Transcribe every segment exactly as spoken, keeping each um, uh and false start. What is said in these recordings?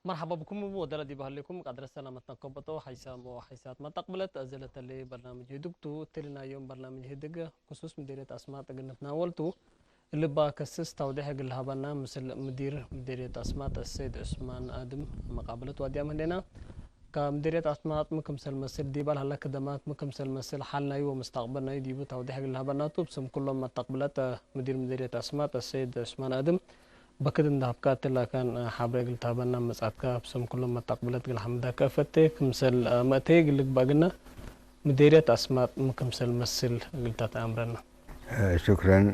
መርሐባ ብኩም እብ ወደለ ዲብ ሀሌኩም፣ ቃድረ ሰላመት ነከበቶ ሐይሳም ወሐይሳት መተቅብለት አዜ ለተሌ በርናምጅ ህድግ ቱ። እትሊ ናይ ዮም በርናምጅ ህድግ ክሱስ ምዴርየት አስማጥ እግል ንትናወል ቱ። እልባ ከስስ ተውዴሕ እግል ለሀበና ምስል ምዲር ምዴርየት አስማጥ አሰይድ ዑስማን አድም መቃብለት ዋድያም ህሌና። ከምዴርየት አስማጥ ሚ ክምሰል መስል፣ ዲባ ለሀለ ክደማት ሚ ክምሰል መስል፣ ሐል ናዩ ወመስተቅበል ናዩ ዲቡ ተውዴሕ እግል ለሀበና ቱ። እብ ስም ኩሎም መተቅብለት ምዲር ምዴርየት አስማጥ አሰይድ ዑስማን አድም በክድ እንደ ሀብካት ላካን ሐብሬ እግል ተሀበና መጽአትካ እብ ስም ኩሎም መተቅብለት እግል ሐምዳከ እፈቴ። ክምሰል መእተየ እግል ልግበእ ግና ምዴርየት አስማጥ ሚ ክምሰል መስል እግል ተትአምረና። ሹክረን።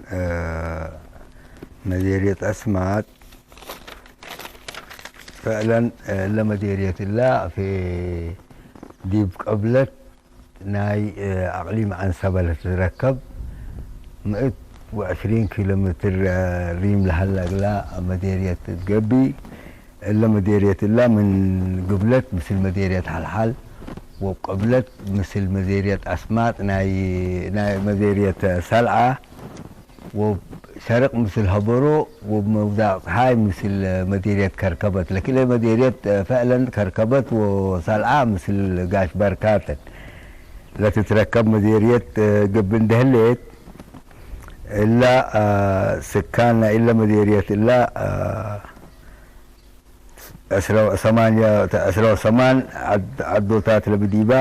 መዴርየት አስማጥ ፈዕለን እለ መዴርየት እላ ፌ ዲብ ቀብለት ናይ አቅሊም ዐንሰበ ለትትረከብ ምእት ወዕስሪን ኪሎ ሜትር ሪም ለሀለ እግላ መዴርየት ትገብእ። እለ መዴርየት እላ ምን ግብለት ምስል መዴርየት ሐልሐል ወቅብለት ምስል መዴርየት አስማጥ ናይ፣ ናይ መዴርየት ሰልዐ ወብ ሸርቅ ምስል ሀበሮ ወብ መውዛቅ ጸሓይ ምስል መዴርየት ከርከበት። ለክልኤ መዴርየት ፈዕለን ከርከበት ወሰልዐ ምስል ጋሽ በርካተን ለትትረከብ መዴርየት ገብእ እንደ ህሌት፣ እላ ስካን ናይ እለ መዴርየት እላ ዕስረ ወሰማንያ፣ ዕስረ ወሰማን ዐድ-፣ ዐዶታት ለብዲባ፣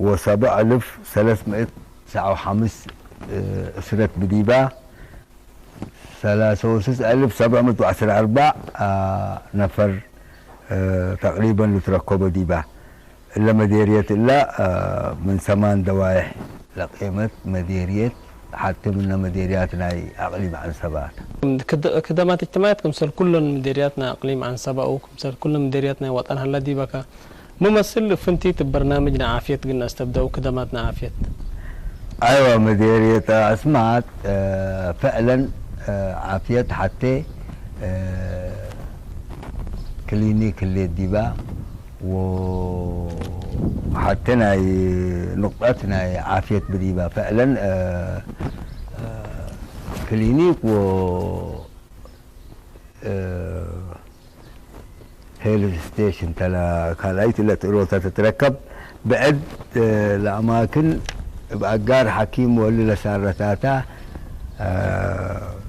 ወሰብዕ አልፍ ሰለስ ምእት ተስዓ ወሐምስ እስረት ብዲባ፣ ሰላሰ ወስስ አልፍ ሰብዕ ምእት ወዐስር አርበዕ ነፈር ተቅሪበን ልትረከቦ ዲባ። እለ መዴርየት እለ፣ አ፣ ምን ሰማን ደዋይሕ ለቄመት መዴርየት ሐቴ ምነ መዴርያት ናይ አቅሊም ዐንሰበ ተ። ክድ-፣ ክደማት እጅትማዕየት ክምሰል ኩለን መዴርያት ናይ አቅሊም ዐንሰበ ኡ፣ ክምሰል ኩለን መዴርያት ናይ ወጠን ሀለ ዲበ ከ። ሚ መስል ፍንቲት እብ በርናምጅ ናይ ዓፍየት ግን አስተብደው ክደማት ናይ ዓፍየት? አይወ፣ መዴርየት አስማጥ፣ አ፣ ፈዕለን፣ አ፣ ዓፍየት ሐቴ፣ አ፣ ክሊኒክ ህሌት ዲባ። ወሐቴ ናይ ኑቅጠት ናይ ዓፍየት ብዲባ ፈዕለን፣ አ፣ አ፣ ክሊኒክ ወ፣ አ፣ ሄልዝ ስቴሽን ተ ለካልኣይት ለትእሮተ ትትረከብ ብዕድ፣ አ፣ ለአማክን እብ አጋር ሐኪም ወእሊ ለሳረታታ፣ አ፣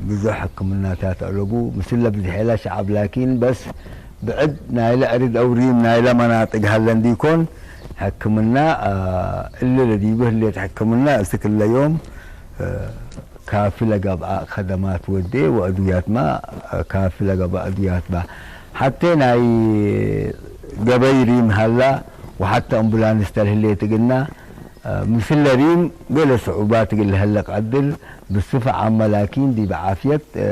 ብዙሕ ሕክምናታት አለቡ። ምስለ ብዝሔለ ሸዐብ ላኪን በስ ብዕድ ናይለ ዕርድ አው ሪም ናይለ መናጥግ ሀለ እንዲኮን፣ ሕክምና፣ አ፣ እሊ ለዲቡ ህሌት ሕክምና እስክ እለ ዮም፣ አ፣ ካፊ ለገብአ ከደማት ወዴ ወአዱያትማ፣ አ፣ ካፊ ለገብአ አዱያትማ። ሐቴ ናይ ገበይ ሪም ሀላ ወሐቴ አምቡላንስ ተ ለህሌት እግልና፣ አ፣ ምስለ ሪም ገሌ ስዑባት እግል ለሀለ ቀድር፣ ብስፈ ዓመ ላኪን ዲብ ዓፍየት፣ አ፣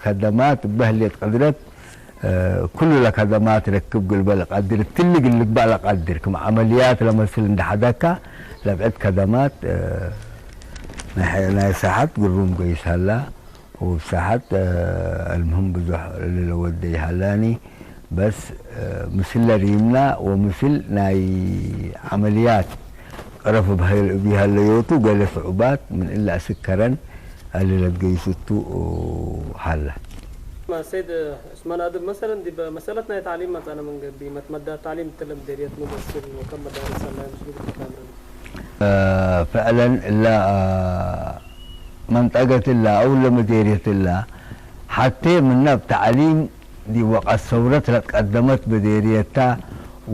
ከደማት እበ ህሌት ቀድረት፣ አ፣ ኩሉ ለከደማት ረክብ ግልበ ለቀድር፣ እትሊ እግል ልግበእ ለቀድር፣ ክም ዐመልያት ለመስል እንደ ሐደካ፣ ለብዕድ ከደማት፣ አ፣ ናይ፣ ናይ ሳሐት ግሩም ገይስ ሀላ፣ ወእብ ሳሐት፣ አ፣ አልምህም ብዙሕ እሊ ለወደይ ሀላኒ፣ በስ፣ አ፣ ምስለ ሪምና ወምስል ናይ ዐመልያት ቀረፍ እብ ሀይ-፣ እብ ሀለዮቱ ገሌ ስዑባት ምን እለ አስክ ከረን፣ እሊ ለትገይሱ ቱ ሀለ። ሰይድ ዑስማን አድም፣ መሰለን ዲብ መሰለት ናይ ተዕሊም መጽአነ ምን ገብእ፣ መትመዳት ተዕሊም እትለ ምዴርየት ሚ መስል ወከም መዳርስ ሀለ ምስሉ ብትካምረን? አ፣ ፈዕለን እለ፣ አ፣ መንጠገት እለ አው እለ ምዴርየት እለ ሐቴ ምነ እብ ተዕሊም ዲብ ወቀት ሰውረት ለትቀደመት ምዴርየት ተ።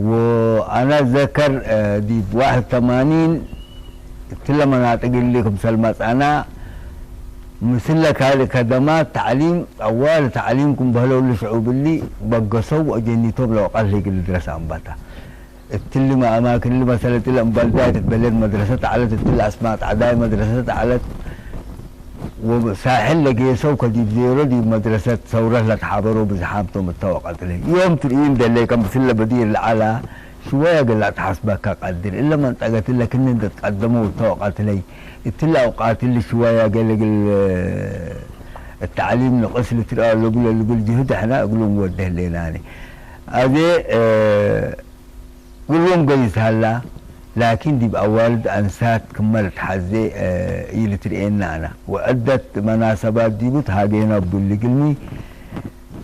ወአነ እዘከር፣ እ፣ ዲብ ዋሕድ ተማኒን እትለ መናጥቅ እሊ ክምሰል መጽአና፣ ምስለ ካልእ ከደማት ተዕሊም፣ ጠዋል ተዕሊም ክም በህለው እሊ ሽዑብ እሊ በገሰው ወአጀኒቶም ለወቀት ለእግል ልድረስ አንበተ። እትሊ አማክን እሊ መሰለት እለ እምበልዳይ ትትበሌት መድረሰት ዐለት፣ እትሊ አስማጥ ዐዳይ መድረሰት ዐለት፣ ወሳሕል ለጌሰው ከዲብ ዜሮ ዲብ መድረሰት ሰውረት ለትሓበሮ ብዝሓም ቶም እተ ወቀት ለይ። ዮም ትርእዩ እንዴ ለይ ከም ብስለ በዲር ለዐላ ሽወያ ገላ ተሐስበካ ቀድር። እለ መንጠቀት እለ ክኒ እንዴ ትቀደመው እተ ወቀት ለይ። እትለ አውቃት እሊ ሽወያ ገሌ እግል እት ተዕሊም ንቅስ ልትርአ ለብሎ ልብል ጅህድ ሕና እግሉ እንወዴ ህሌናኒ። አዜ፣ እ፣ ግሉም ገይስ ሀላ፣ ላኪን ዲብ አዋልድ አንሳት ክመ ልትሐዜ፣ እ፣ ኢልትርኤና አነ። ወዐደት መናሰባት ዲቡ ተሃጌና እቡ እሊ ግልሚ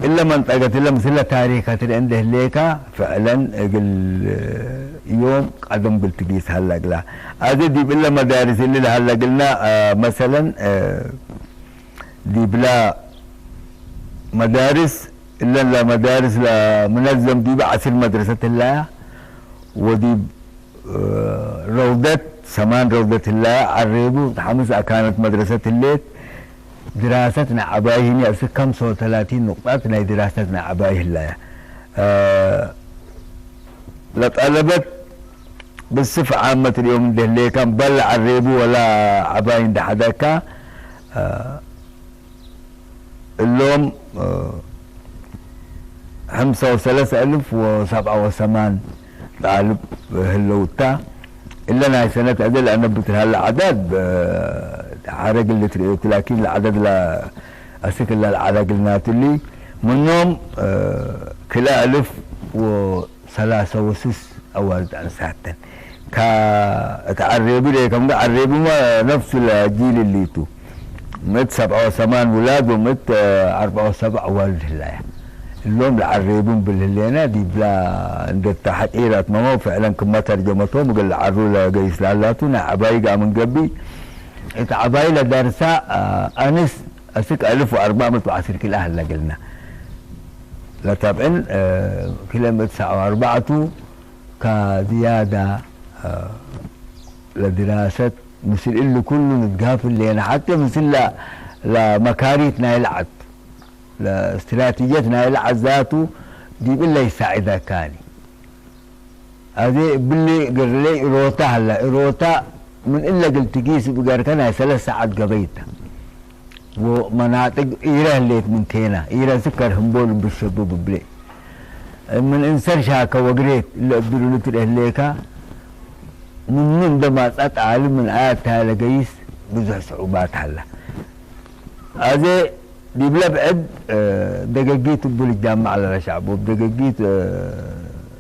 እለ መንጠቀት እለ ምስለ ታሪክ ከትርኤ እንዴ ህሌካ፣ ፍዕለን እግል ዮም ቀደም እግል ትጊስ ሀለ እግላ። አዜ ዲብ እለ መዳርስ እሊ ለሀለ እግልና፣ አ፣ መሰለን፣ አ፣ ዲብላ መዳርስ እለን ለመዳርስ ለምነዘም ዲበ ዐስር መድረሰት ህላያ፣ ወዲብ ረውደት ሰማን ረውደት ህላየ፣ ዐሬቡ ሐምስ አካነት መድረሰት ህሌት፣ ድራሰት ናይ ዐባይ ህኒ አስክ ከምሰ ወተላቲን ኑቅጣት ናይ ድራሰት ናይ ዐባይ ህላየ። ለጠለበት ብስፍ ዓመት ልዮም እንዴ ህሌካን በል ዐሬቡ ወላ ዐባይ እንዴ ሐደካ፣ እሎም፣ እ፣ ሐምሳ ወሰለሰ አልፍ ወሰብዓ ወሰማን ጣልብ ህለው እታ። እለ ናይ ሰነት አዜ ለአነብት ለሀለ ዐዳድ፣ እ፣ ሐረግ እሊ ትርእዮቱ፣ ላኪን ለዐዳድ ለአስክ እለ ለዐዳግልናቱ እሊ፣ ምኖም፣ እ፣ ክልኤ አልፍ ወ ሰላሰ ወስስ አዋልድ አንሳተን። ከእት ዐሬቡ ሌከምገ ዐሬቡመ ነፍሱ ለጂል እሊቱ። ምእት ሰብዐ ወሰማን ውላድ ወምእት አርበዐ ወሰብዕ አዋልድ ህላያ። እሎም ለዐሬቡ እምብል ህሌነ ዲብላ እንደ ተሐቂር አትመመው ፍዕለን ክመ ተርጀመቶም እግል ለዐሩ ለገይስ ላላቱ ናይ ዐባይ ገአ ምን ገብእ እት ዐባይ ለደርሳ አንስ አስክ አልፍ ወአርበዕ ምእት ወዐስር ክልኤ ሀለ እግልና። ለተብዕን፣ እ፣ ክልኤ ምእት ሰብዓ ወአርበዕ ቱ ከዝያዳ፣ እ፣ ለድራሰት ምስል እሊ ኩሉ ንትጋፍል ሌነ። ሐቴ ምስል ለ-፣ ለመካሪት ናይለ ዐድ፣ ለእስትራቲጅየት ናይለ ዐድ ዛቱ ዲብ እለ ይሳዕደካኒ። አዜ እብሊ እግርሌ እሮታ ሀላ። እሮታ ምን እለ እግል ትጊስ እብ ገርከ ናይ ሰለስ ሰዓት ገበይ ተ። ወመናጥቅ ኢረ ህሌት ምን ኬና፣ ኢረ ስከር ህምቦል ብሸብብ እብሌ። ምን እንሰር ሻከ ወግሬት እለ እብሉ ልትርኤ ህሌካ፣ ምኑ እንደ ማጸጥ አሊ ምን አያት ታለ ገይስ ብዙሕ ስዑባት ሀላ። አዜ ዲብለ ብዕድ፣ እ፣ ደገጊት እቡ ልጃመዕ ለለሸዕብ፣ ወእብ ደገጊት፣ እ፣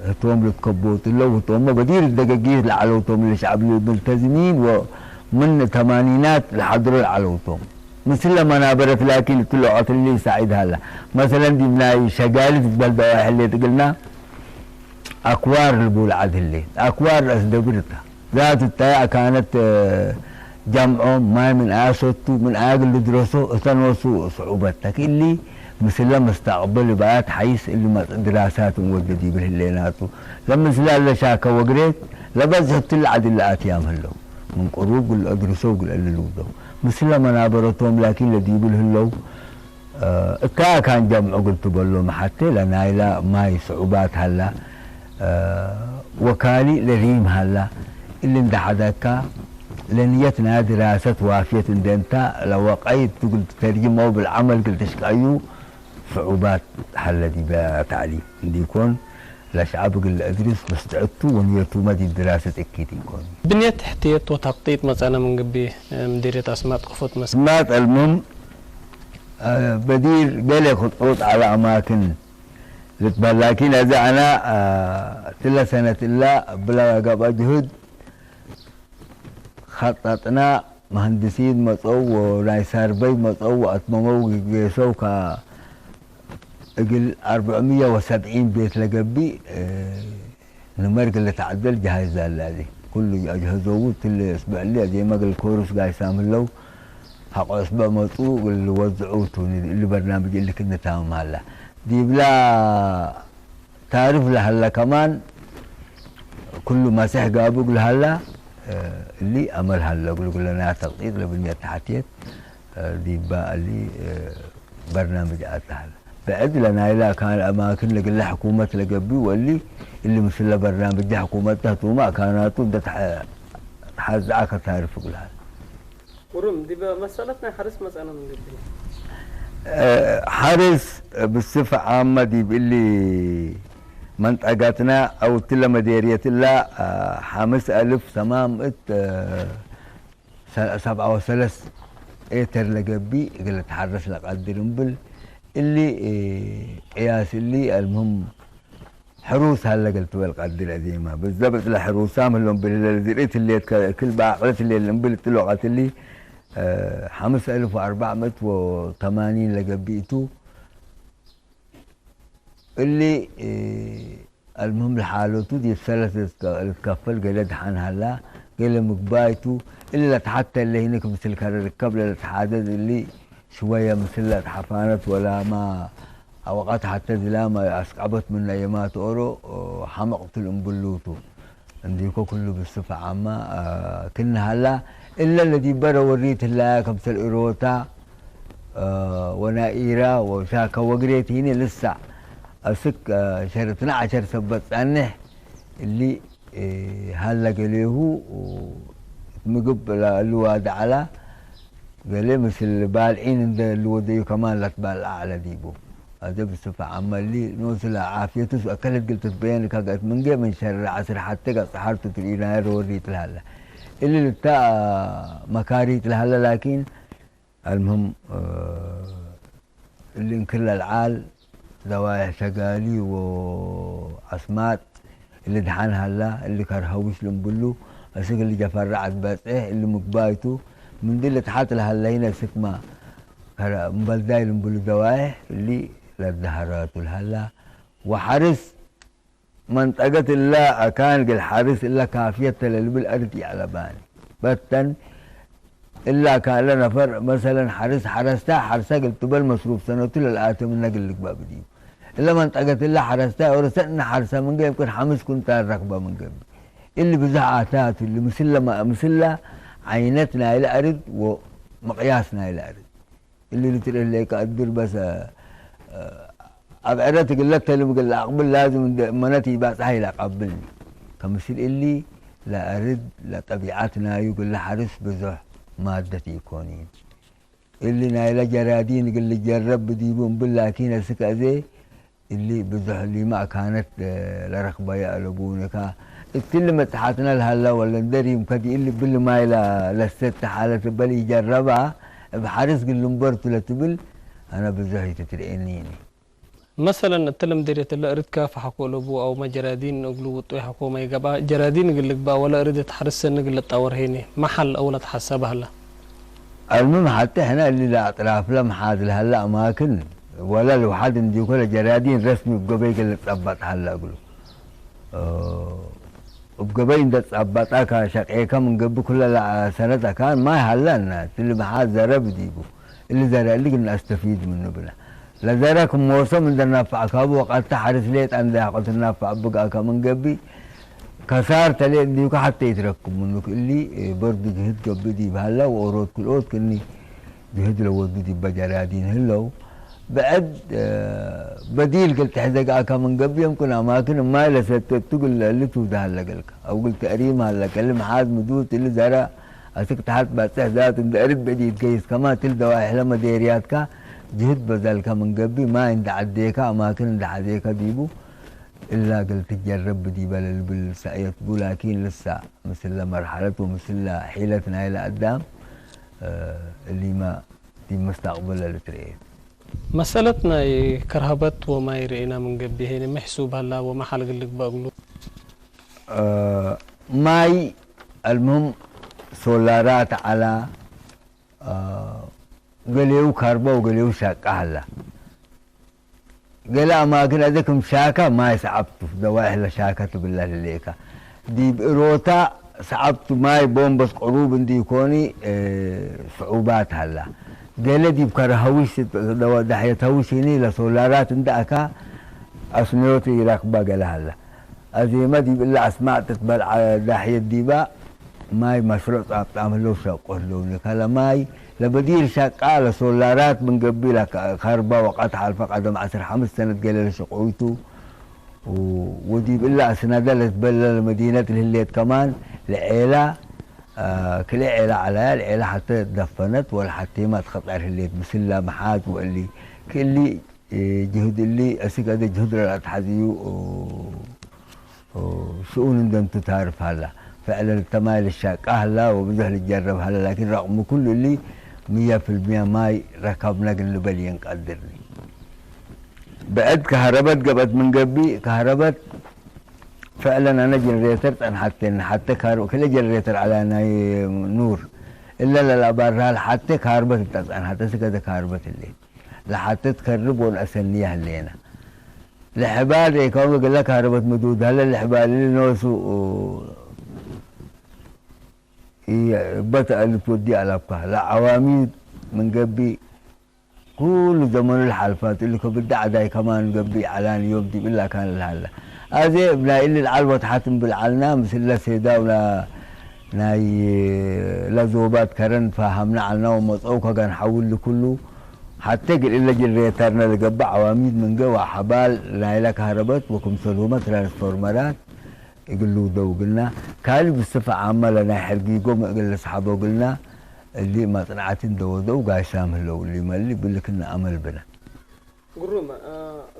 ህቶም ልትከቦት እለው፣ ህቶመ በዲር ደገጊት ለዐለው ቶም፣ ለሸዕብ ልምልተዝሚን ወምን ተማኒናት ለሐድሮ ለዐለው ቶም። ምስለ መናበረት ላኪን እትለ ወቅት እሊ ሳዒድ ሀላ። መሰለን ዲብ ናይ ሸጋሊት ትትበል ደዋይ ሕሌት እግልና፣ አክዋር ልቡል ዐድ ህሌት። አክዋር ረአስ ደብር ተ። ዛቱ እተ አካነት፣ እ፣ ጀምዖም ማይ ምን አሰቱ፣ ምን አግል ልድረሶ እተ ኖሱ ስዑበት ተ። ክእሊ ምስለ መስተቅበል እባያት ሐይስ እሊ መጽእ ድራሳት እንወደ ዲብል ህሌናቱ። ለምስለ ለሻከ ወግሬት ለበዝሕ እትለ ዐድ እለ አትያም ህለው። ምን ቅሩብ እግል አድርሰው እግል እሊ ልውደው። ምስለ መናበረቶም ላኪን ለዲብል ህለው፣ እ፣ እካ አካን ጀምዑ እግል ትበሎ መሐቴ ለናይላ ማይ ስዑባት ሀላ፣ እ፣ ወካሊ ለሪም ሀላ። እሊ እንደ ሐደካ ለንየት ናይ ድራሰት ዋፍየት እንዴ እንታ ለወቀይት እግል ትተርጅም አው ብልዐመል እግል ትሽቀዩ ስዑባት ሀለ ዲበ ተዕሊም እንዲኮን። ለሸዐብ እግል ለአድርስ መስትዐቱ ወንየቱመ ዲብ ድራሰት እኪት ኢኮን። ብንየት ተሕትየት ወተክጢጥ መጸነ ምን ግቢ ምዲርየት አስማጥ ክፉት መስ-፣ አስማጥ አልሙም፣ አ፣ በዲር ገሌ ክጡጥ ዐለ አማክን ልትበህል። ላኪን አዜ አነ፣ አ፣ ትለ ሰነት እላ እብለ ገብአ ጅሁድ ከጠጥና፣ መሀንድሲን መጸው ወናይ ሳርበይ መጸው ወአትመመው ጌሰው ከ-፣ እግል አርበዕምየ ወሰብዒን ቤት ለገብእ፣ እ፣ ንመር እግል ልትዐደል ጀሃይዝ ሀለ። አዜ ኩሉ አጅሀዞው እትሊ እስብዕ እሊ አዜመ እግል ኮሩስ ጋይሳም ህለው፣ ሐቆ እስብዕ መጽኡ እግል ልወዝዑ ቱ። እሊ በርናምጅ እሊ ክንታምም ሀለ። ዲብላ ታርፍ ለሀለ ከማን፣ ክሉ መሴሕ ጋብእ እግል ሀላ፣ እ፣ እሊ አመል ሀለ እግሉ፣ እግለ ናይ ተቅጢጥ ለብንየት ተሕትየት፣ እ፣ ዲባ እሊ፣ እ፣ በርናምጅ አተ ሀለ። ብዕድ ለናይለ አካን አማክን ለግለ ሕኩመት ለገብእ ወእሊ፣ እሊ ምስለ በርናምጅ ሕኩመት ተህቱመ አካናቱ እንደ ተሐ-፣ ተሐዝዐ ከታርፍ እግል ሀለ። ውሩም፣ ዲበ መሰለት ናይ ሐርስ መጸነ ምን ገብእ። እ፣ ሐርስ ብስፈ ዓመ ዲብ እሊ መንጠቀትነ አው እትለ መዴርየት እለ፣ እ፣ ሐምስ አልፍ ሰማም እት፣ እ፣ ሰ-፣ ሰብዓ ወሰለስ ኤተር ለገብእ እግል ልትሐረስ ለቀድር እምብል እሊ፣ እ፣ ቅያስ እሊ አልሙህም ሕሩስ ሀለ እግል ትበል ቀድር። አዜመ ብዘብጥ ለሕሩሳም ህሎም ብልለ፣ ለዝርኢት ህሌት ከእክል በአቅለት ህሌት ለእምብል እትለ ወቀት እሊ፣ እ፣ ሐምስ አልፍ ወአርበዕ ምእት ወተማኒን ለገብእ ቱ። እሊ፣ እ፣ አልምህም ለሓለቱ ዲብ ሰለት ልትከ-፣ ልትከፈል ገሌ ደሐን ሀላ፣ ገሌ ምግባይ ቱ። እሊ ለተሐተ እለ ህኒ ክምስል ከረ ርከብ ለልትሓደድ እሊ ሽወየ ምስለ ተሐፋነት ወላማ አወቃት ሐተ ዝላመ አስቀበት ምነ የማት ኦሮ ሐመቅ ቱ ልእምብሉ ቱ። እንዲኮ ክሉ ብስፈ ዓማ ክነ ሀላ፣ እለ ለዲብ በረ ወሪት ህላያ ከምሰል እሮታ ወናኢራ ወሻከ ወግሬት ህኒ ልሳዕ አስክ ሸርትነ ዐሸር ሰበት ጸንሕ እሊ ሀለ ገሌሁ ምግብ ለልዋድ ዐላ። ገሌ ምስል ባልዒን እንደ ልወደዩ ከማን ለትባልዕ ዐለ ዲቡ። አዜ ብስፈ ዐመ እሊ ኖሱ ለዓፍየቱ እከለት እግል ትትበየን ከገአት ምንጌ ምን ሸረ ዐስር ሐቴ ገጽ ሐርቱ ትርኢናየ ሮሪት ለሀለ። እሊ ልታ መካሪት ለሀለ ላኪን አልምህም እሊ እንክር ለልዓል ደዋይሕ ሸጋሊ ወዐስማጥ እሊ ደሐን ሀላ፣ እሊ ከርሀውሽ ልምብሉ፣ እስክ እሊ ጀፈራ ዐድ በጽሕ፣ እሊ ምግባይቱ፣ ምንዲ ልትሓት ለሀለ ህይነ እስክማ ከረ እምበልዳይ ልምብሉ ደዋይሕ እሊ ለደሀረቱ ለሀላ፣ ወሐርስ መንጠገት እለ አካን እግል ሐርስ እለ ካፍየት ተ ለልብል አርድ ይዐለባኒ። በተን እለ አካን እለ ነፈር መሰለን ሐርስ ሐረስታ ሐርሰ እግል ትበል መስሩፍ ሰነቱ ለልአቴ ምነ እግል ልግበእ ብዲቡ። እለ መንጠገት እለ ሐረስታ ኦሮ ሰእነ ሐርሰ ምንገ የምክን ሐምስ ኩንታል ረክበ ምን ገብእ። እሊ ብዞሕ አታት እሊ ምስለ መ-፣ ምስለ ዓይነት ናይለ አርድ ወመቅያስ ናይለ አርድ። እሊ ልትርኤ ለይቀድር በሰ፣ አብዕረት እግለ ተልም እግል ለአቅብል ላዝም እንዴ እመነት ኢባጽሐ ኢለአቀብልኒ። ከምስል እሊ ለአርድ ለጠቢዐት ናዩ እግል ለሐርስ ብዞሕ ማደት ኢኮኒን። እሊ ናይለ ጀራዲን እግል ልጀረብ ብዲቡ እምብል ላኪን እስክ አዜ እሊ ብዞሕ እሊመ አካነት ለረክበየ አለቡኒ። እትሊ መጽሐትነ ለሀለ ወለ እንዴ ሪም ከዲእሊ እብሊ ማይ ለ-፣ ለሰተ ሓለት እበ ለኢጀረባ እብ ሐርስ እግል ልንበር ቱ ለትብል አነ ብዞሕ ኢትትርኤኒኒ። መሰለን፣ እትለ ምዴርየት እለ እርድከ ፈሐኮ ለቡ አውመ ጀራዲን እግሉ ውጡይ ሐኮ ማይ ገብአ፣ ጀራዲን እግል ልግበእ ወለ እርድ እት ሐርስ ሰኒ እግል ልጣወር ሄኒ፣ መ ሐል አው ለትሐሰበ ሀለ? አልምም ሐቴ ሕነ እሊ ለአጥራፍለ መሓዝ ለሀለ አማክን ወለ ልውሐድ እንዲኮ ለጀራዲን ረስሚ እብ ገበይ እግል ልትጸበጥ ሀለ እግሉ። እብ ገበይ እንዴ ትጸበጠ ከሸቄከ ምን ገብእ ኩለ ለሰነት አካን ማይ ሀለ እና፣ እትሊ መሓዝ ዘረብ ዲቡ። እሊ ዘረ እሊ እግል ነአስተፊድ ምኑ ብነ። ለዘረ ክም ሞሰም እንዴ ነፈዕካቡ ወቀት ሐርስ ሌጠ እንዴ አቅል ትነፈዕ ብግአከ ምን ገብእ፣ ከሳር ተሌ እንዲከ ሐቴ ኢትረክብ ምኑ። እሊ በርዱ ጅህድ ገብእ ዲብ ሀለ ወኦሮት ክልኦት ክኒ ጅህድ ለወዱ ዲበ ጀራዲን ህለው። ብዕድ በዲል እግል ትሕዘ ገአከ ምን ገብእ፣ የምክን አማክን ማይ ለሰተቱ እግል ለእሊ ትውደ ሀለ ገልከ፣ አው እግል ተእሪም ሀለ ገልከ። እሊ መሓዝ ምዱት እሊ ዘረ አስክ ተሐት ባጽሕ ዛት እንዴ እርድ ብዕድ ኢትገይስ ከማን እትሊ ደዋይሕ ለመዴርያትከ ጅህድ በዘልከ ምን ገብእ፣ ማይ እንዴ ዐዴከ አማክን እንዴ ሐዜከ ዲቡ እላ እግል ትጀረብ ዲበ ለልብል ሰእየት ቡ። ላኪን ልሰዕ ምስለ መርሐለት ወምስለ ሒለት ናይለ አዳም እሊመ ዲብ መስተቅብል ለልትርኤ። መሰለት ናይ ከርሀበት ወማይ ርኤና ምን ገብእ ሄነ፣ ሚ ሕሱብ ሀላ ወመ ሐል እግል ልግበእ እግሉ? እ፣ ማይ አልሙህም ሶላራት ዐላ፣ እ፣ ገሌው ካርባ ወገሌው ሻቃ ሀላ። ገሌ አማክን አዜ ክም ሻከ ማይ ሰዐብ ቱ፣ ደዋይሕ ለሻከ ትብለ ህሌከ። ዲብ እሮታ ሰዐብ ቱ፣ ማይ ቦምበስ ቅሩብ እንዲ ኢኮኒ፣ እ፣ ስዑባት ሀላ። ገሌ ዲብ ከረ ሀዊሽ፣ ደዋ-፣ ዳሕየት ሀዊሽ ህኒ ለሶላራት እንደ አካ አስነዮት ኢረክበ ገሌ ሀላ። አዜመ ዲብ እለ አስማጥ ትትበልዐ ዳሕየት ዲበ ማይ መሽሮዕ ጻብጣም ህለው ሸቁ ህለውኒ። ከለ ማይ ለበዲር ሸቃ ለሶላራት ምን ገብእ ለከርባ ወቀት ሐልፈ ቀደም ዐስር ሐምስ ሰነት ገሌ ለሸቁይቱ። ወዲብ እለ አስነደ ለትበለ ለመዲነት ለህሌት ከማን ለዔላ፣ አ፣ ክልኤ ዔላ ዐለያ። ለዔላ ሐቴ ደፈነት ወለሐቴመ አትከጠር ህሌት ምስላ መሓዝ ወእሊ ክእሊ ጅህድ እሊ አስክ አዜ ጅህድ ለለአትሐዝዩ ሽኡን እንዴ እንቱ ታርፍ ሀላ። ፍዕለን እተ ማይ ልሻቃ ሀላ ወብዞሕ ልጀረብ ሀለ፣ ላኪን ረቅሙ ኩሉ እሊ ምየ ፊልምየ ማይ ረከብነ እግል ንበል የንቀድርኒ። ብዕድ ከሀረበት ገብአት ምን ገብእ፣ ከሀረበት ፍዕለን አነ ጀነሬተር ጸንሐቴነ፣ ሐቴ ካር-፣ ክልኤ ጀነሬተር ዐለ ናይ ኑር። እለ ለለአባርሃ ለሐቴ ካርበት እተ ጸንሐት፣ አስክ አዜ ካርበት ህሌት። ለሐቴ ትከርብ ወንአሰንየ ህሌነ። ለሕባል ሬካሙ እግለ ከህረበት ምዱድ ሀለ። ለሕባል እሊ ኖሱ ኢበት አልትወዲ አለብካ። ለዐዋሚድ ምን ገብእ ኩሉ ዘመኑ ለሓልፋት እሊ ከብድ ዐዳይ ከማን ገብእ ዐላን ዮም ዲብ እላ ካን ለሀለ። አዜ እብ ናይ እሊ ለዐል ወትሐት እምብል ዐልና ምስለ ሴዳው ለ-፣ ናይ ለዞባት ከረን ተፋሀምነ ዐልና ወመጽአው ከጋን ሐውል ኩሉ ሐቴ እግል እለ ጅንሬተርነ ለገብእ ዐዋሚድ ምንገ ወሐባል ናይለ ከህረበት ወክምሰልሁመ ትራንስፎርመራት እግል ልውደው እግልና፣ ካልእ ብስፈ ዓመ ለናይ ሕርጊጎም እግል ልስሐቦ እግልና፣ እሊ መጽንዐት እንዴ ወደው ጋሻም ህለው እሊ መሊ ብልክነ አመል ብነ። ግሩም፣ አ፣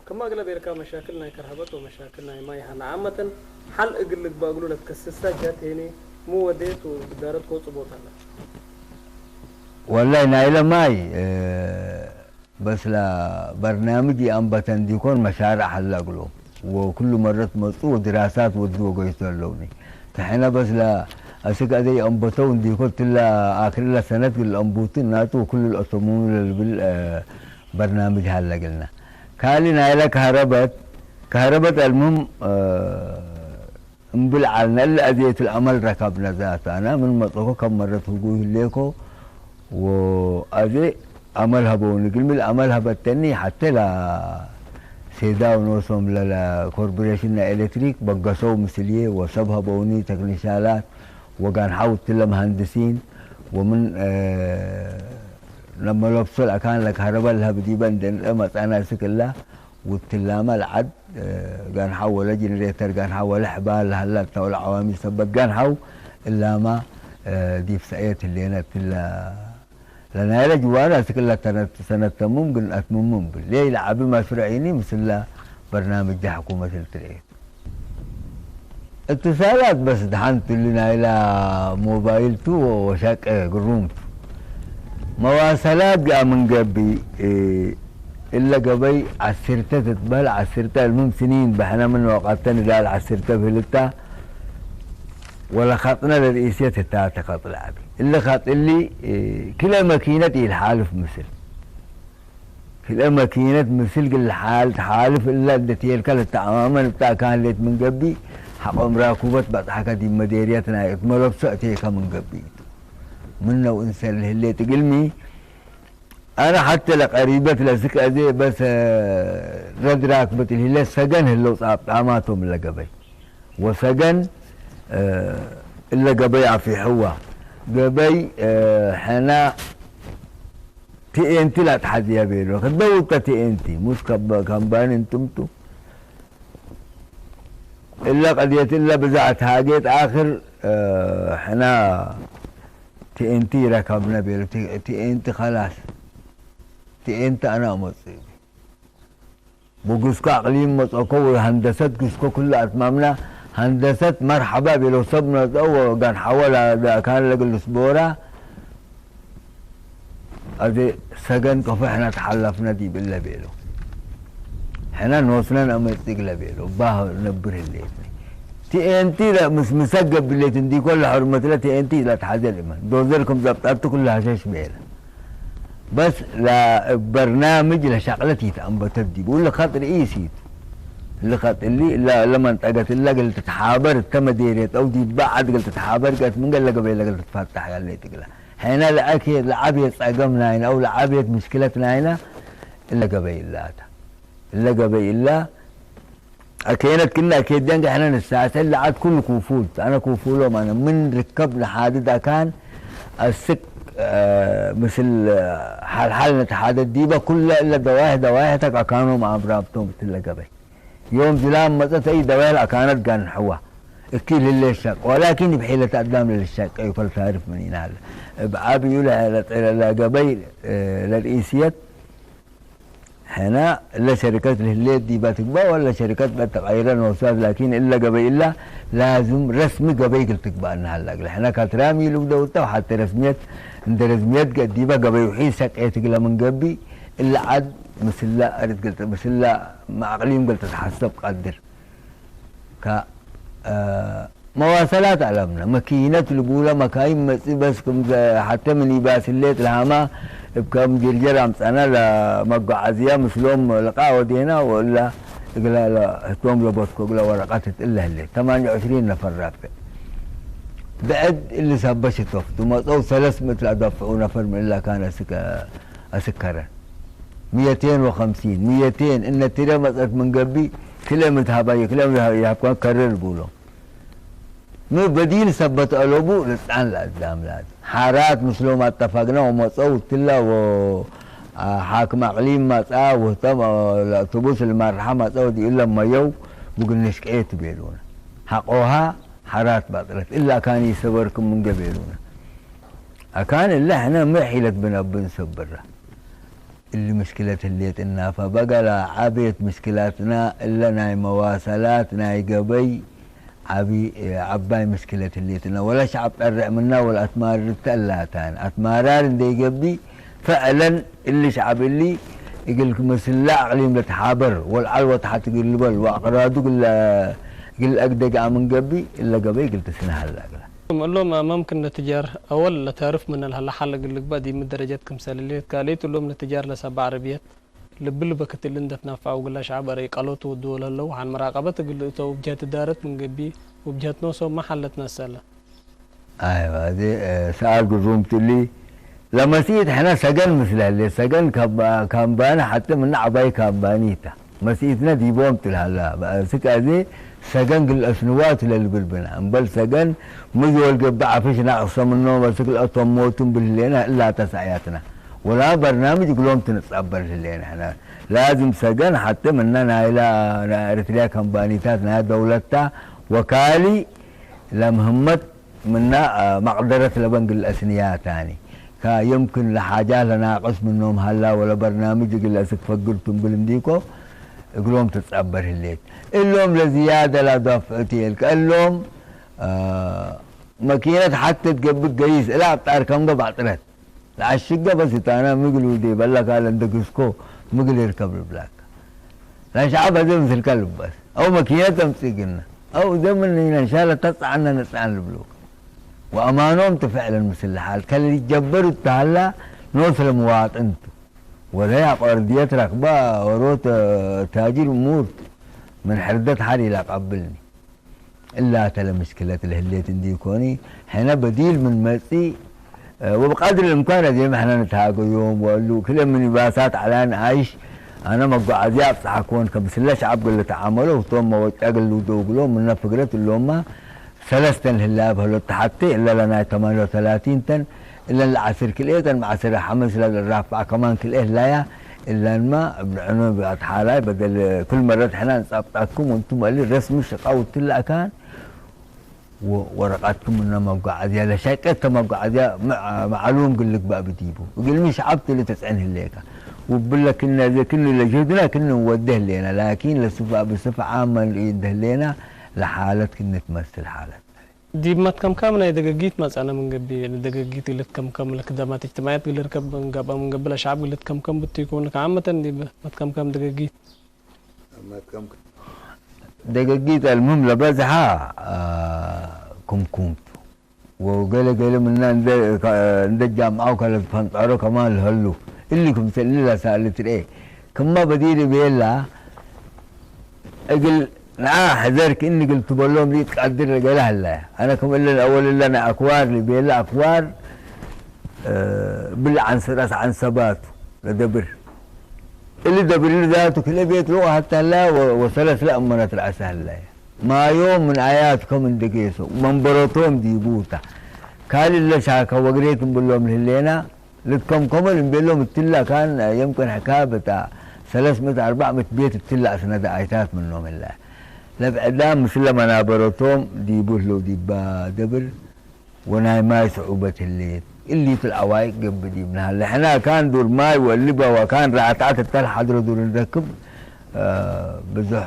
ክማ እግለ ቤልካ መሻክል ናይ ከርሀበት ወመሻክል ናይ ማይ ሀለ። ዓመተን ሐል እግል ልግበእ እግሉ ለትከስሰ ጀህት ሄኒ ሙ ወዴት ወግዳረት ኮጽ ቦት ሀለ? ወላይ ናይለ ማይ፣ እ፣ በስ ለበርናምጅ ይአንበተ እንዲኮን መሻርዕ ሀለ እግሎም ወክሉ መረት መጽኡ ወድራሳት ወዱ ወገይሶ ህለውኒ። ተሕነ በስ ለአስክ አዜ ይአንበተው እንዲኮን ትለ አክርለ ሰነት እግል አንቡቱ እናቱ ወክሉ ለአተሙሙ ለልብል፣ እ፣ በርናምጅ ሀለ እግልና። ካሊ ናይለ ከህረበት፣ ከህረበት አልሙም፣ እ፣ እምብል ዐልነ እለ አዜ እት ለአመል ረከብነ ዛቱ። አነ ምን መጽአኮ ከም መረት ህጉይ ህሌኮ ወአዜ አመል ሀበውኒ። እግልሚ ለአመል ሀበተኒ ሐቴ ለሴዳው ኖሶም ለኮርፖሬሽን ናይ ኤሌክትሪክ በገሰው ምስልዬ ወሰብ ሀበውኒ ተክኒሻላት ወጋን ሐው እትለ መሀንድሲን ወምን፣ እ፣ ለመለብሶ ለአካን ለከህረበ ለሀብ ዲበ እንዴ ንርኤ መጽአነ እስክ እላ ውትላመ ለዐድ፣ እ፣ ጋንሐው ወለ ጅንሬተር ጋንሐው ወለ ሕባል ለሀላ እተ ወለ ዐዋሚል ሰበት ጋንሐው እላመ፣ እ፣ ዲብ ሰእየት ህሌነ እትለ ለናይለ ጅዋር አስክ እለ ተነት ሰነት ተሙም ግን አትምሙ እምብል ሌይ ለዐቢ መሽሩዕ ኢኒ ምስለ በርናምጅ ሕኩመት ልትርኤት። እትሳላት በስ ደሐን ቱ፣ እሊ ናይላ ሞባይል ቱ ወሸቄ ግሩም ቱ። መዋሰላት ገአ ምን ገብእ፣ እ፣ እለ ገበይ ዐስርተ ትትበህል፣ ዐስርተ እልሙም ስኒን በሕነ ምን ወቀተ ንዳል ዐስርተ ብህልታ፣ ወለከጥነ ለርኢስየት ህታተ ከጥ ለዐቢ። እሊ ከጥ እሊ፣ እ፣ ክልኤ መኪነት ኢልሓልፍ ምስል። ክልኤ መኪነት ምስል እግል ሓል-፣ ተሓልፍ እለ እንዴ ቴልከ ለተአማመን እተ አካን ሌት ምን ገብእ፣ ሐቆም ራኩበት በጽሐከ ዲብ መዴርየት ናይ እት መለብሶ እቴከ ምን ገብእ ቱ። ምነው እንሰል ህሌት እግልሚ፣ አነ ሐቴ ለቀሪበት ለስክ አዜ በስ ረድ ራክበት እልህሌት ሰገን ህለው ጻብጣማቶም ለገበይ። ወሰገን፣ እ፣ እለ ገበይ አፊሕዋ። ገበይ፣ እ፣ ሕነ ቲኤንቲ ለአትሐዝየ ቤሎ። ክደውተ ቲኤንቲ፣ ሙስ ከበ-፣ ከምባኒ እንትምቱ። እለ ቀድየት እለ ብዛዕት ሃጌት አክር፣ እ፣ ሕነ ቲኤንቲ ረከብነ ቤሎ። ቲ-፣ ቲኤንቲ ከላስ። ቲኤንቲ አነ አመጽእ። ብጉስኮ አቅሊም መጽአኮ ወሀንደሰት ጉስኮ ክሉ አትማምና። ሀንደሰት መርሐባ ቤለው ሰብ መጽአው ወጋን ሐወ ለአካን ለግል ስቦራ። አዜ ሰገን ከፎ ሕነ ተሐለፍነ ዲብ እለ ቤለው። ሕነ ኖስነ ነአመጽእ እግለ ቤለው። ባህ ነብር ህሌትኒ። ቲኤንቲ ለምስምሰ ገብሌት እንዲኮ ለሕርመትለ ቲኤንቲ ለትሐዜ ልመን። ዶዘር ክም ዘብጠቱ ክሉ ሀሸሽ ቤለ። በስ ለበርናምጅ ለሸቅለት ኢተአንበተት ዲቡ። እሊ ከጥ ርኢስ ቱ። እሊ ከጥ እሊ እለ መንጠቀት እለ እግል ትትሓበር እተ መዴርየት አው ዲብ በዐድ እግል ትትሓበር ገአት ምን ገሌ ገበይ ለእግል ትትፈተሕ ያለ እግለ። ሕነ ለአኬ ለዐቤት ጸገም ናይነ አው ለዐቤት ምሽክለት ናይነ እለ ገበይ እላ ተ። እለ ገበይ እላ አኬነት ክእነ አኬት ደንገ ሕነ ንሳሰል ለዐድ ኩሉ ኩፉል። አነ ኩፉሎም አነ ምን ርከብ ለሓድድ አካን አስክ፣ እ፣ ምስል ሐልሐል ነትሓደድ ዲበ ኩለ እለ ደዋይሕ ደዋይሕ ተክ አካኖም አብራብቶም እትለ ገበይ። ዮም ዝላም መጸት አይ ደዋይሕ ለአካነት ጋንሐዋ እኪል ህሌ ሸቅ ወላኪን እብ ሒለት አዳም ለልሸቀዩ ከልታርፍ ምን ኢናለ እብ ዐብዩ ለገበይ፣ እ፣ ለርኢስየት ሕነ እለ ሸሪከት ለህሌት ዲበ ትግበእ ወለ ሸሪከት በተቀይረ ኖሳት፣ ላኪን እለ ገበይ እላ ላዝም ረስሚ ገበይ እግል ትግበአነ ሀላ እግለ። ሕነ ካትራሚ ልብደውተ ወሐቴ ረስምየት እንደ ረስምየት ገዲበ ገበይ ውሒድ ሰቄት እግለ ምን ገብእ፣ እለ ዐድ ምስለ አርድ እግል ተ-፣ ምስለ አቅሊም እግል ትትሐሰብ ቀድር። ከ-፣ እ፣ መዋሰላት አለምነ። መኪነት ልቡለ መካይን መጽእ በስ ክም ዘ-፣ ሐቴ ሚኒባስ ህሌት ለሀማ እብ ከም ጅርጀር አምጸነ ለመጓዓዝያ ምስሎም ልቃ ወዴና ወእላ እግለ ለህቶም ለቦትኮ እግለ ወረቀት እት እለ ህሌት። ተማንየ ወዕሽሪን ነፈር ራብዕ። ብዕድ እሊ ሳበ ሽቶፍቱ መጸው ሰለስ ምእት ለአዳፍዑ ነፈር ምን እለ አካን አስክ-፣ አስከረ። ምየቴን ወከምሲን፣ ምየቴን እነ ትረ መጸት ምን ገብእ ክልኤ ምትሃባየ፣ ክልኤ ምትሃባየ ይሀብከ ከርር ብሎ። ሚ በዲል ሰበት አለቡ ልጻን ለአዳም ላድ። ሓራት ምስሎም አተፋግነ ወመጸው እትለ ወ-፣ አ፣ ሓክም አቅሊም መጽአ ወህተም፣ አ፣ ለአውቶቡስ ልማርሐ መጽአ ወዲኡለ መየው ብግንሽቅኤ ቱ ቤሉነ። ሐቆሃ ሓራት ባጥረት እለ አካን ኢሰበርክም ምንገ ቤሉነ። አካን እለ ሕነ ሚ ሒለት ብነ ብንሰብራ። እሊ ምሽክለት ህሌት እናፈ በገላ ዐቤት ምሽክላትና እለ ናይ መዋሰላት ናይ ገበይ ዐቢ፣ ዐባይ ምሽክለት ህሌትነ ወለሸዐብ ጠርዕ ምና ወለአትማርር እተ እላታን። አትማራር እንዴ ኢገብእ ፈዕለን እሊ ሸዐብ እሊ እግል ምስለ አቅሊም ለትሓበር ወለዐል ወተሐት እግል ልበል ወአቅራዱ እግል፣ እግል አግደ ገአ ምን ገብእ እለ ገበይ እግል ትስነሀለ እግለ። እሎም መምክን ለትጃር አወል ለታርፍ ምነ ለሀለ ሐል እግል ልግበእ ዲብ ሚ ደረጀት ክምሰል ህሌት ካልኢት እሎም ለትጃር ለሰበ ዐረብየት ልብ ልበ ክትል እንደ ትነፈዐው እግለ ሸዐብ አረይ ቀሎት ወድወ ለህለው ሐን መራቀበት እግል ልእተው እብ ጀህት እዳረት ምን ገብእ ወእብ ጀህት ኖሶም ሚ ሐለት ነሰለ? አይወ፣ አዜ፣ እ፣ ሰኣል ግሩም ትሊ። ለመስኢት ሕነ ሰገን ምስለ ህሌት፣ ሰገን ካምባ-፣ ካምባኒ ሐቴ ምነ ዐባይ ካምባኒ ተ። መስኢትነ ዲቦም ትልሀላ። በአስክ አዜ ሰገን ግል አስንዋት ለልብል ብነ። እምበል ሰገን ሚ ጆል ገብእ ዐፍሽ ናቅሰ ምኖም አስክ ለአቶም ሞቱ እምብል ህሌነ እላ ተሰእያትነ። ወላ በርናምጅ እግሎም ትንጸበር ህሌነ ሕነ። ላዝም ሰገን ሐቴ ምነ ናይላ ናይ ኤረትርያ ካምባኒታት ናይ ደውለት ተ ወካሊ ለምህመት ምነ መቅደረት ለበን እግል አስንያታኒ። ከየምክን ለሓጃት ለናቅስ ምኖም ሀላ ወለ በርናምጅ እግል አስክ ፈግር ቱ እምብል እንዲኮ እግሎም ትጸበር ህሌት። እሎም ለዝያደ ለዳፍዑ ቴልከ እሎም መኪነት ሐቴ ትገብእ ገይስ እላ አብጣር ከምበ ባጥረት። ለአሽገ በስ እታና ምግል ውዴ በለካ ለእንደ ግስኮ ምግል ይርከብ ልብላካ። ለሸዐብ አዜ ምስልከ ልበስ አው መኪነት አምጽእ ግነ አው እዘ ምን ኢነ እንሻለ ተጽዓነ ንጽዓን ልብሉከ። ወአማኖም ቱ ፍዕለን ምስል ለሓል ከልትጀበር እቱ ሀላ ኖስ ለምዋጥን ቱ። ወለያቆ አርድየት ረክበ ወሮት ታጅር እሙር ቱ። ምን ሕርደት ሐር ኢለአቀብልኒ። እላተ ለምሽክለት ለህሌት እንዲኮኒ፣ ሕነ በዲል ምን መጽእ፣ ወብቀድር ልእምካን አዜመ ሕነ ንትሃገዮም ወእሉ ክልኤ ሚኒባሳት ዐለ ነአይሽ፣ አነ መጓዓዝያ አብጽሐኮን፣ ከምስለ ሸዐብ እግል ልትዓመሎ ህቶም መወጫ እግል ልውደው እግሎም፣ ምነ ፍግረት እሎምመ ሰለስተን ህላ እብ ሀሎት ተሐቴ፣ እለ ለናይ ተማንየ ወተላቲን ተን፣ እለን ለዐስር ክልኤ ተን፣ መዐስር ሐምስ ለልራፍዐ ከማን ክልኤ ህላያ፣ እለንመ እብ ንዕኑ እብ አትሓላይ በደል ክል መረት ሕነ እንጸብጠኩም ወእንቱም እሊ ረስሚ ሽቃው እትለ አካን ወ-፣ ወረቀትኩም ምነ መጓዓዝያ ለሸቄ እተ መጓዓዝያ መዕ-፣ መዕሉም እግል ልግበእ ብዲቡ። እግልሚ ሸዐብ ቱ ልትጽዕን ህሌከ። ውብለ ክነ እዜ ክኒ ለጅህድነ ክኒ እንወዴ ህሌነ፣ ላኪን ለስፍ-፣ ብስፍ ዓም መንርኢ እንደ ህሌነ ለሓለት ክኒ ትመስል ሓለት። ዲብ መትከምካም ናይ ደገጊት መጽአነ ምን ገብእ፣ ለደገጊት እግል ልትከምከም፣ ለክደማት እጅትማዕየት እግል ልርከብ ምን ገብአ፣ ምን ገብእ ለሸዐብ እግል ልትከምከም ብትኩን፣ ከአመተን ዲብ መትከምካም ደገጊት። ደገጊት አልሙህም ለበዝሐ፣ አ፣ ክምኩም ቱ። ወገሌ ገሌ ምነ እንደ፣ እንደ ጃምዐው ከለትፈንጠሮ ከማን ለሀሉ። እሊ ክምሰል እሊ ለሳሊ ትርኤ። ክመ በዲር ቤላ፣ እግል ነአ ሕዘርክ እኒ እግል ትበሎም ለኢትቀድር ገሌ ሀለ። አነ ክም እለን አወል እለ ናይ አክዋር ልቤለ አክዋር፣ እ፣ ብለ ዐንሰብ ረአስ ዐንሰባቱ ለደብር። እሊ ደብር እሊ ዛቱ ክልኤ ቤት ሎቀ ሐቴ ሀለ ወ-፣ ወሰለስ ለአመነት ረአሰ ሀለ። ማዮም ምን አያቱ ከም እንዴ ጌሶ መንበረቶም ዲቡ ተ። ካልእ እለ ሻከ ወግሬት እምብሎም ለህሌና፣ ልትከምከመ ለእምቤሎም እትለ አካን፣ የምክን ሕካብ እተ ሰለስ ምእት አርበዕ ምእት ቤት እትለ አስነደ አይታት ምኖም ህለ። ለብዕዳም ምስለ መናበረቶም ዲቡ ህለው ዲባ ደብር ወናይ ማይ ስዑበት ህሌት። እሊቱ ለአዋይቅ ገብእ ዲብነ ሀለ። ሕነ አካን ዱር ማይ ወእሊ በ ወአካን ረአትዐት እተ ለሐድሮ ዱር እንረክብ፣ አ፣ ብዙሕ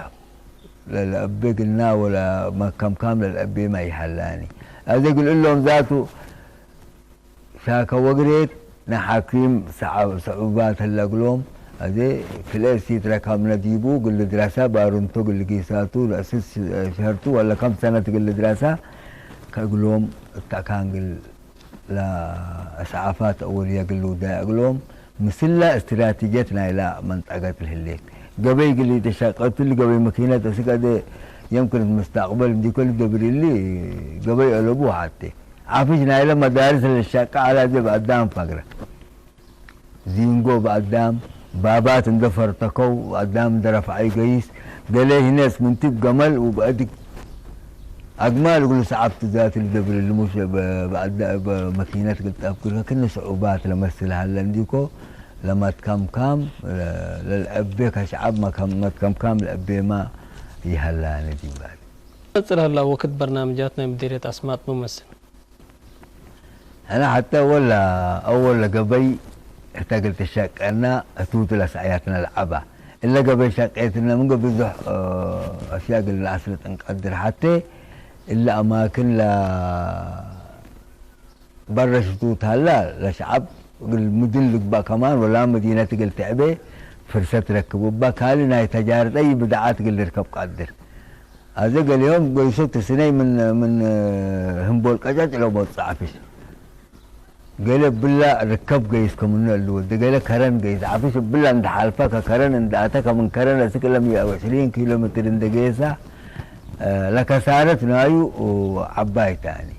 ለለአቤ ግና ወለመከምካም ለለአቤ ማይ ሀላኒ። አዜ እግል እሎም ዛቱ ሻከ ወግሬት ናይ ሐኪም ሰዐ-፣ ሰዑባት ህለ እግሎም። አዜ ክልኤ እሲት ረከብነ ዲቡ እግል ልድረሰ፣ ባርንቶ እግል ልጊሳቱ፣ ለእስስ ሸህርቱ ወለ ከም ሰነት እግል ልድረሰ ከእግሎም እተ አካን እግል ለእስዓፋት አወልየ እግል ልውደየ እግሎም፣ ምስለ እስትራቲጅየት ናይላ መንጠቀት ለህሌት። ገበይ እግል ኢተሸቀቱ፣ እሊ ገበይ መኪነት አስክ አዜ የምክን እት መስተቅበል እንዲኮ ልደብር እሊ ገበይ አለቡ ሐቴ። ዐፍሽ ናይለ መዳርስ ለሸቀ ዐለ አዜ በአዳም ፈግረ። ዚንጎ በአዳም፣ ባባት እንደ ፈርተከው በአዳም እንደ ረፍዐዩ ገይስ፣ ገሌ ህኔ እስምንቲ እብ ገመል ወበአድግ አግማል እግሉ ሰዓብ ትዛት ልደብር እሊ ሙሽ በ-፣ በአዳ-፣ በመኪነት እግል ተአፍግርከ ክኒ ሰዑባት ለመስል ሀለ እንዲኮ። ለመትከምካም፣ ለልአቤ ከሸዐብ መከም-፣ መትከምካም ለአቤማ ይሀላነ ዲባል። ነጽር ሀላ ወክድ በርናምጃት ናይ ምዲርየት አስማጥ መመስል። ሕነ ሐቴ አወል፣ አወል ለገበይ ህተ እግል ትሸቀና ህቱቱ ለሰአያትነ ለዐባ። እለ ገበይ ሸቄትነ ምንገ ብዙሕ፣ እ፣ አሽያ እግል ነአስልጥ እንቀድር። ሐቴ እለ አማክን ለ በረ ሽቱት ሀላ፣ ለሸዐብ እግል ምድን ልግበእ ከማን ወላ መዲነት እግል ትዕቤ ፍርሰት ረክብ እባ። ካሊ ናይ ተጃርጠይ ብድዓት እግል ልርከብ ቀድር። አዜ ገሌሆም ገይሶ ትስነይ ምን፣ ምን ህምቦል ቀጨጭ ለሞት ጸዕፊሽ። ገሌ እብላ ርከብ ገይስ ከምኑ እሊ ወዴ፣ ገሌ ከረን ገይስ ዐፍሽ እብላ እንደ ሐልፈ ከከረን እንደ አተ ከምን ከረን አስክ እለ ሚእ ወዕሽሪን ኪሎ ሜትር እንደ ገየሳ፣ እ፣ ለከሳረት ናዩ ዐባይ ታኒ።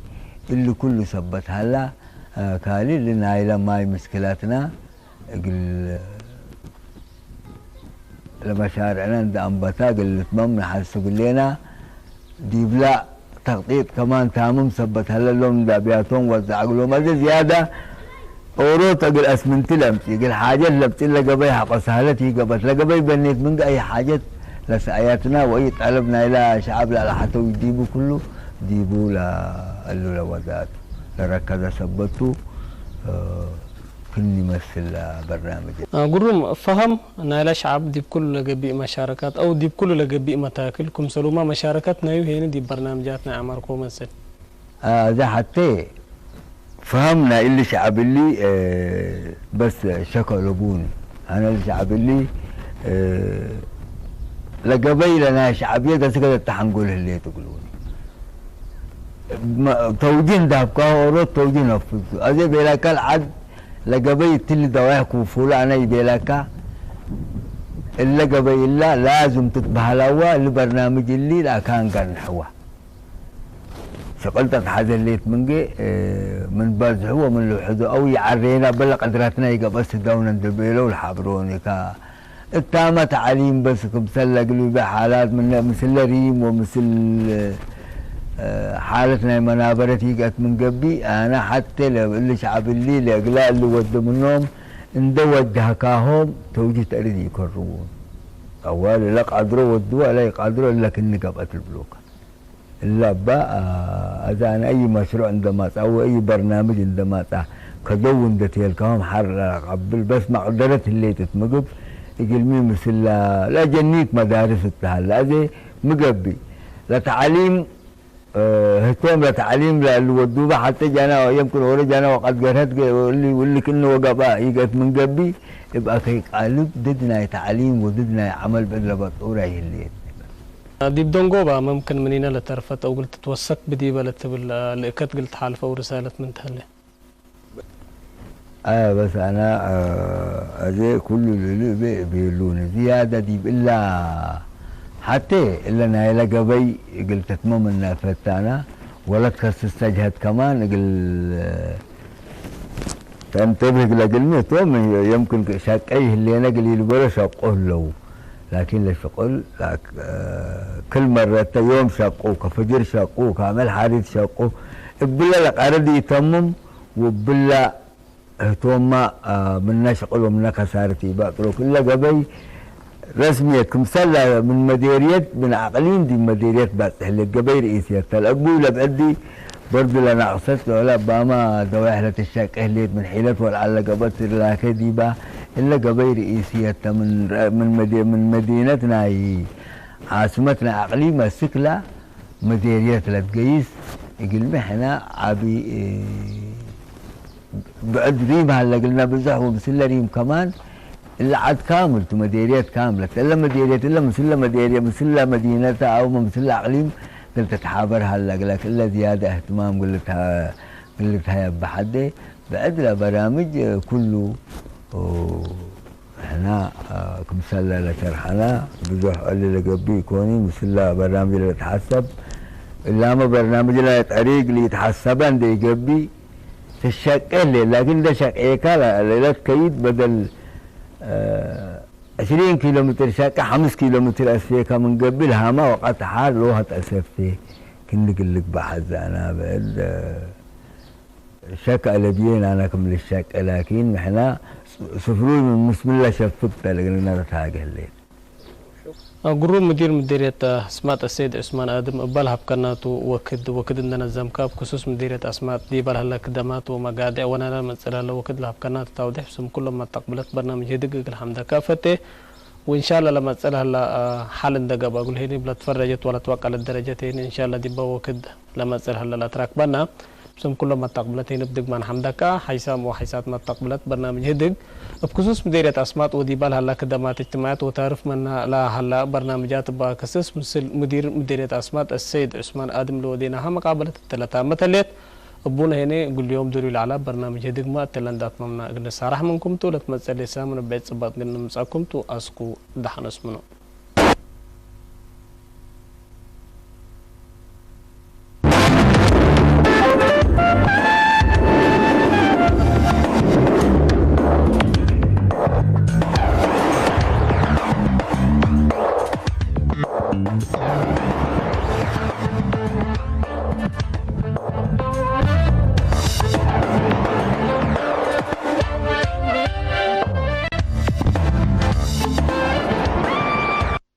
እሊ ኩሉ ሰበት ሀላ፣ እ፣ ካሊ እሊ ናይለ ማይ ምሽክላትና እግል ለመሻርዕነ እንደ አንበታ እግል ልትመም ነሐስብ ህሌና። ዲብላ ተክጢጥ ከማን ታምም ሰበት ሀለ እሎም እንደ አብያቶም ወዘዕ እግሎም። አዜ ዝያዳ ኦሮት እግል አስምንቲ ለምጽእ፣ እግል ሓጀት ለምጽእ ለገበይ ሐቆ ሰህለት ኢገብአት። ለገበይ በኔት ምንገ አይ ሓጀት ለሰአያትና ወአይ ጠለብ ናይላ ሸዐብ ለአልሐተው ዲቡ ክሉ ዲቡ ለእሉ ለወዳቱ ለረከዘ ሰበቱ። ክኒ መስል በርናምጅ። አ፣ ግሩም፣ ፈሀም ናይለ ሸዐብ ዲብ ኩሉ ለገቢእ መሻረካት አው ዲብ ኩሉ ለገቢእ መታክል፣ ክምሰሉማ መሻረከት ናዩ ሄኒ ዲብ በርናምጃት ናይ ዐማርኮ መስል። አ፣ አዜ ሐቴ ፈሀም ናይ እሊ ሸዐብ እሊ፣ እ፣ በስ ሸክ አለቡኒ። አነ እሊ ሸዐብ እሊ፣ እ፣ ለገበይ ለናይ ሸዐብየት አስክ ለተሐንጎል ህሌት እግሉኒ። መ-፣ ተውጅህ እንዳብካሁ ኦሮት ተውጅህ ነፍሱ። አዜ ቤላካ ለዐድ ለገበይ እትሊ ደዋይሕ ክውፉለ አነ ይቤላካ፣ እለ ገበይ እላ ላዝም ትትበሀላዋ፣ እሊ በርናምጅ እሊ ለአካን ገርንሐዋ። ሸቅል ተትሐዘ ህሌት ምንጌ፣ ምን በዝሑ ወምን ልውሕዞ አው ይዐሬና በለ ቀድራትና ይገብአ ስዳውነ እንዴ ቤለው ለሐብሮኒ። እታመ ተዕሊም በስ ክምሰል ለእግልቢ ሓላት ምነ ምስለ ሪም ወምስል፣ እ፣ ሓለት ናይ መናበረት ይገአት ምን ገብእ፣ አነ ሐቴ ለእሊ ሸዐብ እሊ ለእግላ እሊ ወዴ ምኖም እንዴ ወጀህካሆም ተውጅህ ተእሪድ ኢከርዉ። አዋል እለ ቃድሮ ወድወ፣ እለ ኢቃድሮ እለ ክኒ ገብአት ልብሉከ። እለ እበ፣ አ፣ አዜ አነ አይ መሽሩዕ እንዴ ማጽአ ወአይ በርናምጅ እንዴ ማጽአ ከደው እንዴ ቴልካሆም ሐር ለአቀብል፣ በስ መቅደረት ህሌት እት ምግብ እግልሚ ምስል ለአጀኒት መዳርስ እት ሀለ። አዜ ሚ ገብእ፣ ለተዕሊም፣ እ፣ ህቶም ለተዕሊም ለእሊ ወዱበ ሐቴ ጃና የምክን ኦሮ ጃና ወቀት ገርሀት ገ-፣ እሊ፣ እሊ ክእነ ወገብአ ኢገአት ምን ገብእ፣ እብ አከይ ቃልብ ድድ ናይ ተዕሊም ወድድ ናይ ዐመል ብዕድ ለበጡር አይ ህሌት። ዲብ ደንጎባ መምክን ምኒነ ለተርፈት አው እግል ትትወሰክ ብዲበ ለትብል ልእከት እግል ተሓልፈ አው ርሳለት ምን ተህሌ? አየ በስ አነ፣ አ፣ አዜ ኩሉ ልልእቤ እቤሉኒ ዝያደ ዲብ እላ ሐቴ እለ ናይለ ገበይ እግል ተትመም እነ ፈታና ወለት ከስስ ተጅሀት ከማን እግል ተንተብህ እግለ ግልሚ እቶም የምክን ሸቀይ ህሌነ እግል ኢልበሎ ሸቁ ህለው። ላኪን ለሽቁል ላክ-፣ ክል መረተ ዮም ሸቁ፣ ከፍጅር ሸቁ፣ ካምል ሓሪት ሸቁ፣ እብለ ለቀርድ ኢተምም ወብለ ህቶማ፣ አ፣ ምነ ሽቅል ወምነ ከሳርት ኢበጥሩክ። እለ ገበይ ረስምየት ክምሰል ምን መዴርየት ምን አቅሊም ዲብ መዴርየት ባጽሕ ህሌት ገበይ ርኢስየት ተ። ለእግቡይ ለብዕድ በርዱ ለናቅሰት ዶለ እባማ ደዋይሕ ለትሸቄ ህሌት ምን ሒለት ወለዐለ ገብአት ላኬ ዲባ እለ ገበይ ርኢስየት ተ። ምን ረ-፣ ምን መዴ-፣ ምን መዲነት ናይ ዓስመት ናይ አቅሊም አስክላ መዴርየት ለትገይስ እግልሚ ሕነ ዐቢ፣ እ፣ ብዕድ ሪም ሀለ እግልነ ብዞሕ ወምስለ ሪም ከማን እለ ዐድ ካምል ቱ መዴርየት ካምለት። እለ መዴርየት እለ ምስለ መዴርየ-፣ ምስለ መዲነተ አውመ ምስለ አቅሊም እግል ትትሓበር ሀለ እግለክ እለ ዝያደ እህትማም እግል ልትሀ-፣ እግል ልትሀየበ ሐዴ ብዕድ ለበራምጅ ኩሉ ሕና ክምሰለ ለሸርሐነ ብዙሕ እሊ ለገብእ ኢኮኒ፣ ምስለ በርናምጅ ለልትሐሰብ፣ እላመ በርናምጅ ለጠሪግ ለኢትሐሰበ እንዴ ኢገብእ ትሸቄ ህሌት። ላኪን እንደ ሸቄካ ለለት ከይድ በደል ዕሽሪን ኪሎ ሜትር ሸቄ ሐምስ ኪሎ ሜትር አስፌካ ምን ገብእ ለሃመ ወቀት ሐር ለውሀት አሰፍቴ ክንዲ ግልግ በሐዘ አናብዕድ ሸክ አለብዬን አነ ክም ልሸቄ፣ ላኪን ንሕና ስፍሩይ ምን ምስምለ ሸፍት ለእግልነ ለታገ ህሌት። ግሩም ሙዲር ምዴርየት አስማጥ አሰይድ ዑስማን አድም፣ እበ ለሀብከናቱ ወክድ፣ ወክድ እንደ ነዘምከ፣ እብ ክሱስ ምዴርየት አስማጥ ዲበ ለሀለ ክደማት ወመጋዴዕ ወናነ መጽእ ለሀለ ወክድ ለሀብከናቱ ታውዴሕ፣ ብስም ኩሎም መተቅብለት በርናምጅ ህድግ እግል ሐምደከ እፈቴ። ወእንሻላ ለመጽእ ለሀለ ሐል እንደ ገብአ እግል ሄኒ እብ ለትፈረጀት ወለትወቀለት ደረጀት ሄኒ እንሻላ ዲበ ወክድ ለመጽእ ለሀለ ለአትራክበና። ብስም ኩሎም መተቅብለት ሄኒ እብ ድግማን ሐምደከ። ሐይሳም ወሐይሳት መተቅብለት በርናምጅ ህድግ እብ ክሱስ ምዴርየት አስማጥ ወዲበ ለሀለ ክደማት እጅትማዕያት ወታርፍ መና ለሀለ በርናምጃት እበ ክስስ ምስል ሙዲር ምዴርየት አስማጥ አሰይድ ዑስማን አድም ለወዴናሀ መቃበለት እተ ለታመት ህሌት። እቡነ ሄኔ እግል ዮም ድሩይ ለዐለ በርናምጅ ህድግመ እትለ እንደ አትመምና እግል ንሳረሕ ምንኩም ቱ። ለትመጽእ ሌሳምን እብ ዒድ ጽባጥ እግል ንምጸአኩም ቱ። አስኩ ደሐን እስምኑ።